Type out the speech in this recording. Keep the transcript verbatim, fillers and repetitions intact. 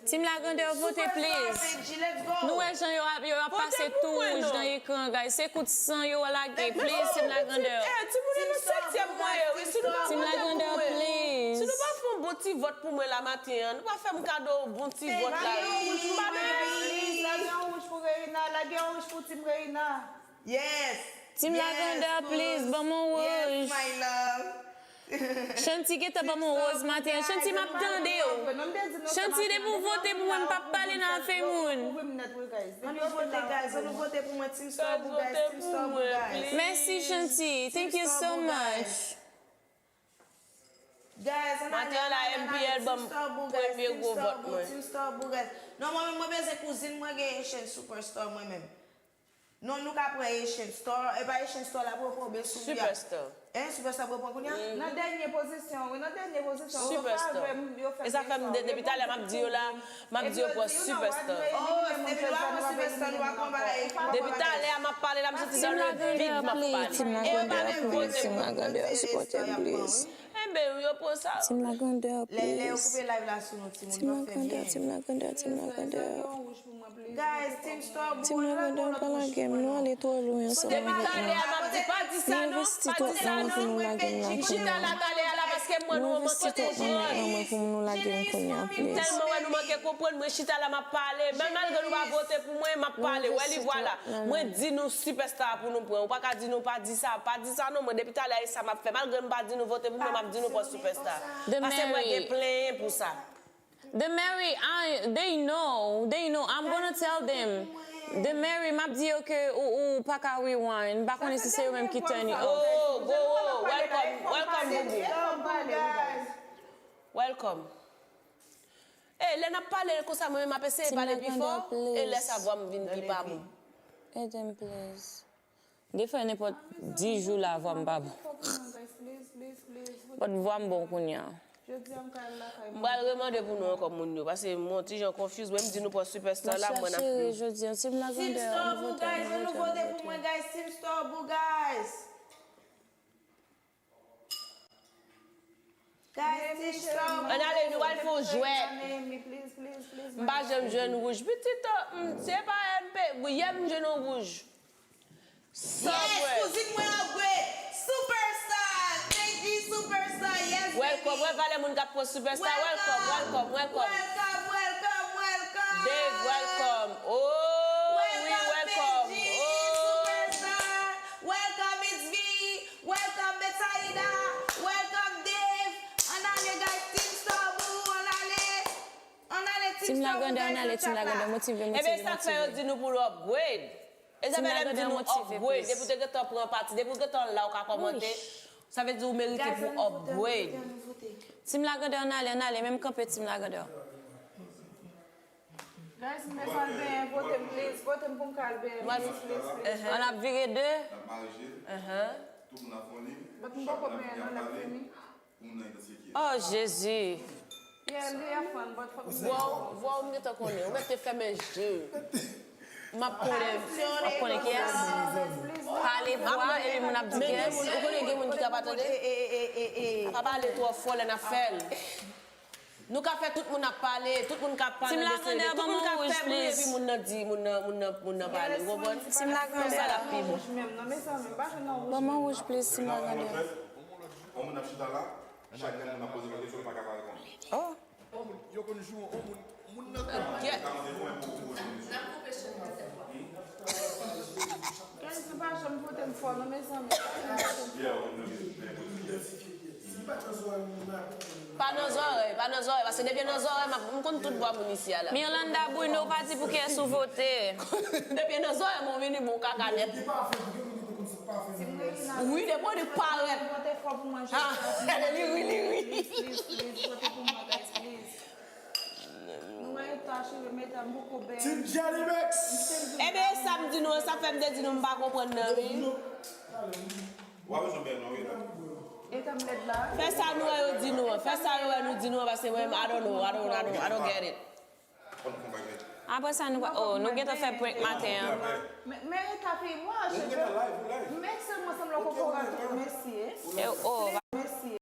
Team Lagandè, vote, please. Nou wè jan yo ap, yo ap pase tou wouj nan ekran, guys. Se kout san yo lage, please, Team Lagandè. Eh, timoun yo nan setyèm mwen ye, wi. Si nou pa vote pou mwen, si nou pa fè yon bon ti vòt pou mwen la maten an, nou pa fè m kado bon ti vòt la. Lage yon wouj pou Reina, lage yon wouj pou Team Reina. Yes. Team Lagandè, please, ban m yon wouj. Yes, my love. Shanti gentan ban m yon wouj maten an. Shanti, m ap tande w. Shanti, depi w vote pou mwen, m p ap pale nan afè moun. Ann nou vote, guys. Ann nou vote pou mwen, Team Star Bou, guys. Team Star Bou, guys. Mèsi, Shanti. Thank you so much. Guys, ann ale, ann ale, ann ale. Team Star Bou, guys. Team Star Bou, guys. Non, mwen menm, mwen bezwen kouzin mwen gen Haitian Superstar, mwen menm. Non, nou ka pran Haitian Star. E pa Haitian Star la pou yo pran oubyen Souvia. Superstar. Hein, Superstar pou yo pran kounye a? Nan dènye pozisyon, wi, nan dènye pozisyon. Yo fè avè m, yo fè. E sa fè m de-, depi talè m ap di yo la, m ap di yo pran Superstar. Oh, depi nou pa pran Superstar, nou pa pran bagay. Depi talè a m ap pale la, m santi se nan vid m ap pale. E yo pa menm vote pou mwen. Enben, yo pran sa. Team Lagandè, please. Lè, lè yo koupe live la sou nou, timoun, nou ap fè byen. Team Lagandè, Team Lagandè, Team Lagandè. Guys, Team Star Bou, Team Lagandè, pa lage m, nou ale twò lwen ansanm avèk nou. Nou envesti twòp nan mwen pou nou lage m la kounye a. Nou envesti twòp nan mwen pou nou lage m kounye a, please. Tèlman wè nou manke konprann, mwen chita la, m ap pale. Menm malgre nou pa vote pou mwen, m ap pale. Wè li, vwala. Mwen di nou Superstar pou nou pran. Ou pa ka di nou pa di sa, pa di sa non, mwen depi talè a e sa m ap fè. Malgre m pa di nou vote pou mwen, m ap di nou pran Superstar. Paske mwen gen plenyen pou sa. The Mary, I, they know, they know. I'm gonna tell them. The Mary, m ap di yo ke ou, ou pa ka rewind. M pa konnen si se yo menm ki turn it off. Oh, go, oh, welcome, welcome, Boubou. Welcome. Eh, lè n ap pale konsa, mwen menm m ap eseye pale pi fò, e lè sa vwa m vin pi pa bon. Ede m, please. M te fè nenpòt dis jou la, vwa m pa bon. But vwa m bon kounye a. M pral remande pou nou ankò, moun yo, paske m yon ti jan confuse. Mwen, m di nou pran Superstar la, mwen ap. Cheri, jodi a, Team Lagandè, ann vote, ann vote, ann vote pou mwen, guys. Team Star Bou, guys. Guys, Team Star Bou. Ann ale, nou pral fè yon jwèt. M pa janm jwenn wouj. Pitit, m, se pa M P, yè m jwenn yon wouj. Yes, kouzin mwen upgrade. Superstar. Thank you, Superstar. Yes, baby. Welcome. Wè valè moun k ap pran Superstar. Welcome, welcome, welcome. Welcome, welcome, welcome. Dave, welcome. Oh, wi, welcome. Oh. Superstar. Welcome, It's V. Welcome, Betsaida. Welcome, Dave. Ann ale, guys. Team Star Bou, ann ale. Ann ale, Team Star Bou, guys, nan chat la. Team Lagandè, motive, motive, motive. Ebyen, sa k fè yo di nou pou nou upgrade. E sa fè lè m di nou upgrade, depi w te gentan pran pati, depi w gentan la, ou ka kòmante, sa vle di ou merite pou upgrade. Team Lagandè, ann ale, ann ale, men m kanpe Team Lagandè. Guys, m bezwen al benyen, vote m, please, vote m pou m ka al benyen, please, please, please. Ann ap vire de. N ap mare je. Tout moun ap fè yon liy. But m poko benyen non, lè m fini. Oh, Jezi. Yeah, li a fun, but fòk m... Vwa w, vwa w, m gentan konnen. Ou mèt te fèmen je. M ap konnen. M ap konnen kiyès. Pale vwa, epi moun ap di kiyès. Men gen moun, ou konnen gen moun ki ka pa tande. Pa pale twò fò lè n ap fè l. Nou ka fè tout moun ap pale, tout moun ka pale de serye, tout moun ka fè bri, epi moun nan di, moun nan, moun nan, moun nan pale. Ou konprann? Team Lagandè. Konsa l ap pi bon. Ban m yon wouj, please, Team Lagandè. Yon moun ap chita la, chak grenn moun ap poze l kesyon, li pa ka pa reponn. Oh. On moun, yo konn joure on moun, moun nan konn. Guys, nou pa janm vote m fò non, mezanmi. Pa nan zòrèy, pa nan zòrèy, paske depi nan zòrèy, m ap, m konn tout vwa moun isi a la. Mirlanda Bruno, pa di pou kiyès ou vote. Depi nan zòrèy mwen vini, bon kaka nèt. Wi, depi w di parèt. Ah, li ri, li ri. Team Jelly Mix. Ebyen, sa m di nou, sa fè m te di nou, m pa konprann nan, wi. W ap bezwen bèl non, wi. Fè sa nou wè yo di nou an. Fè sa yo wè nou di nou an, paske mwen, I don't know, I don't, I don't, I don't get it. Apre sa, nou pa, oh, nou gentan fè prank maten an. Men, men, Eta, fi, mwen, je veux, men sèlman sanble w kokorat tou, mèsi, eh. E, oh,